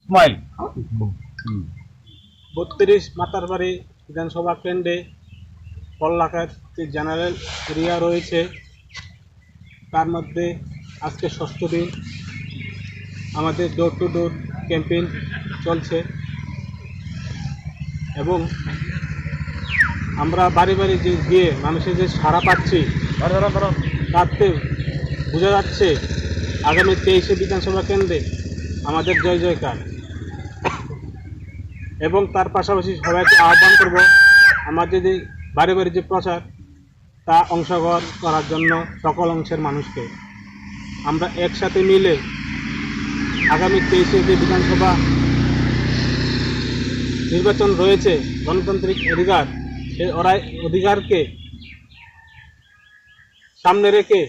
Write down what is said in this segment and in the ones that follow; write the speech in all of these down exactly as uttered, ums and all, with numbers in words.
স্মাইল। বত্রিশ মাতারবাড়ি বিধানসভা কেন্দ্রে পল্লাকার যে জেনারেল এরিয়া রয়েছে, তার মধ্যে আজকে ষষ্ঠ দিন আমাদের ডোর টু ডোর ক্যাম্পেইন চলছে এবং আমরা বাড়ি বাড়ি যে গিয়ে মানুষের যে সাড়া পাচ্ছি, তাতে বোঝা যাচ্ছে আগামী তেইশে বিধানসভা কেন্দ্রে আমাদের জয় জয়কার। এবং তার পাশাপাশি সবাইকে আহ্বান করব, আমাদের যে বাড়ি বাড়ি যে প্রচার, তা অংশগ্রহণ করার জন্য সকল অংশের মানুষকে আমরা একসাথে মিলে আগামী তেইশে যে বিধানসভা নির্বাচন রয়েছে, গণতান্ত্রিক অধিকার, সেই অরাই-, অধিকারকে সামনে রেখে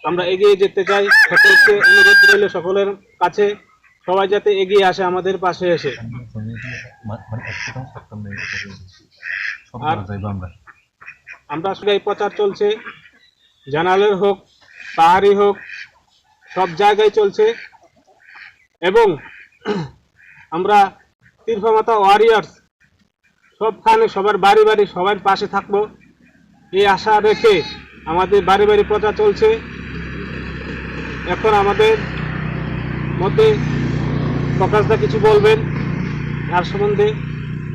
আমরা এগিয়ে যেতে চাই। সকলকে অনুরোধ রইল সকলের কাছে, সবাই যাতে এগিয়ে আসে আমাদের পাশে এসে। আর আমরা শুধু এই প্রচার চলছে, জানালের হোক, পাহাড়ি হোক, সব জায়গায় চলছে। এবং আমরা তিরফা মাতা ওয়ারিয়ার্স সবখানে সবার বাড়ি বাড়ি সবার পাশে থাকবো, এই আশা রেখে আমাদের বাড়ি বাড়ি প্রচার চলছে। এখন আমাদের মধ্যে প্রকাশদা কিছু বলবেন তার সম্বন্ধে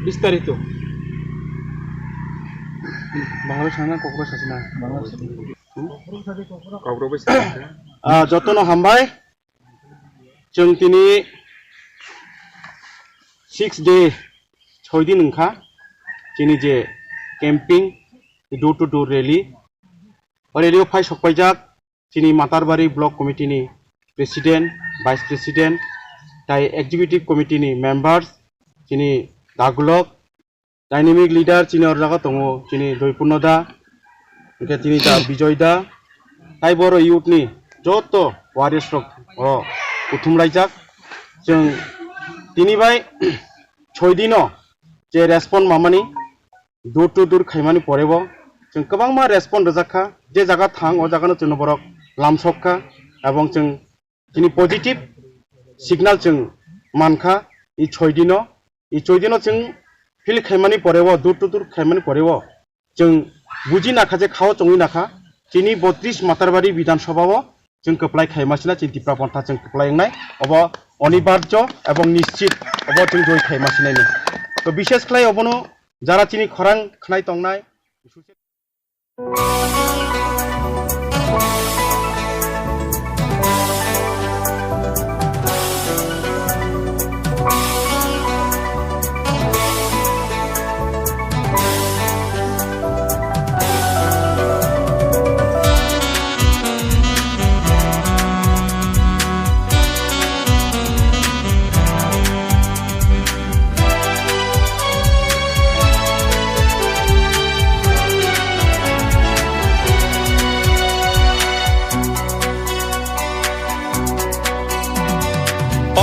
বিস্তারিত। বাংলাদেশ হানা কক্রোচ আছে না? Bangladesh. Ah, jotono hambai. Chwng tini six day, soi din wngkha chini je camping, door to door rally. O rally o phai sokpaijak chini Matarbari Block Committee ni President, Vice President, tai Executive Committee ni members, chini Dagulok, Dynamic leader chini oro jaga tongo, chini Joypurno da, hwnkhe chini da Bijoy da, tai boro youth ni joto warriors rok oro kuthumlaijak. Chwng tini bai soi dino je respond mamani, door to door khaimani porebo chwng kwbangma respond rwjak kha, je jaga thang o jaga no chwngno borok lamsok kha, ebong chwng chini positive signal chwng mankha. I soi dino, i soi dino chwng feel khaimani poreo, door to door khaimani poreo chwng buji nakha je khao chongwi nakha chini botris Matarbari Bidhan Sabha o chwng kwplai khaima sina, chini Tipra Montha chwng kwplai wngnai, obo onibarjo ebong nischit, obo chwng joi khaima sinai ni. To bishes khlai obono jara chini khorang khnai tongnai,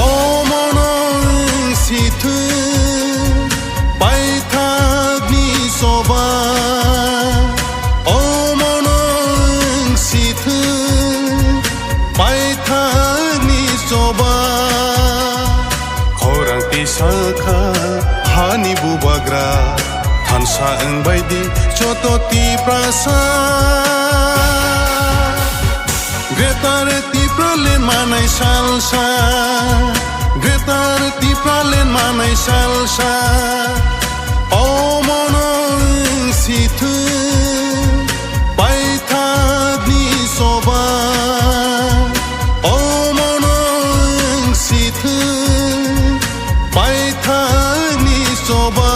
Omono wng sithwng paithakni choba, omono wng sithwng paithakni choba. Khorang tisa kha hani bubagra, thansa wng bai di joto Tiprasa. Greater Tipraland manai salsa, Greater Tipraland manai salsa. Omono wng sithwng paithakni choba, omono wng sithwng paithakni choba.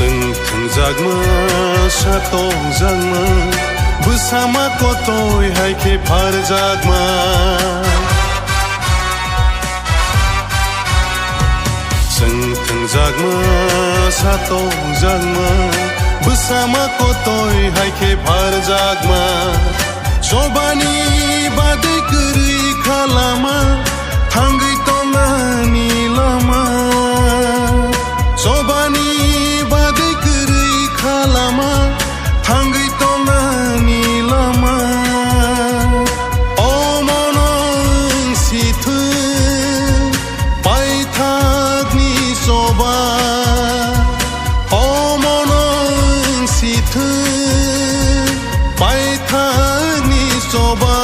Chwng thwngjakma, sa tongjakma, bwsama kotoi hai khe pharjakma. Chwng thwngjakma, sa tongjakma, Lama kotoi hai khe pharjakma, chobani bagwi kwrwi kha lama, thangwi tongnani lama. Chobani bagwi kwrwi kha lama, thangwi tongnani lama. Omo nwng si thung, paithakni choba. Omo nwng si thung, paithakni choba.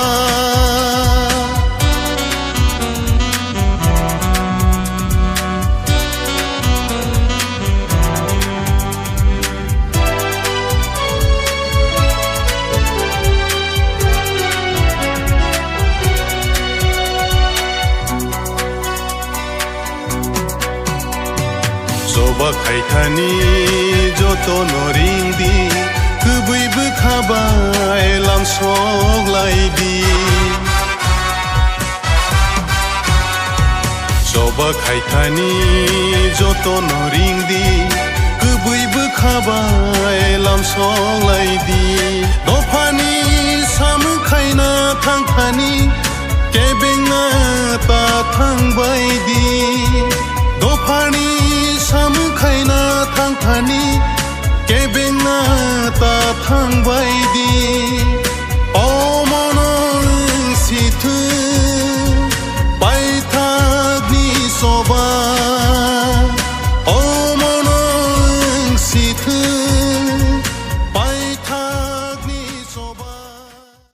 Choba khaithani jotono ring di, kwbwi bwkha bai lam sok lai di. Choba khaithani jotono ring di, kwbwi bwkha bai lam sok lai di. Dophani samung khaina thangthani, kebengna ta thangbai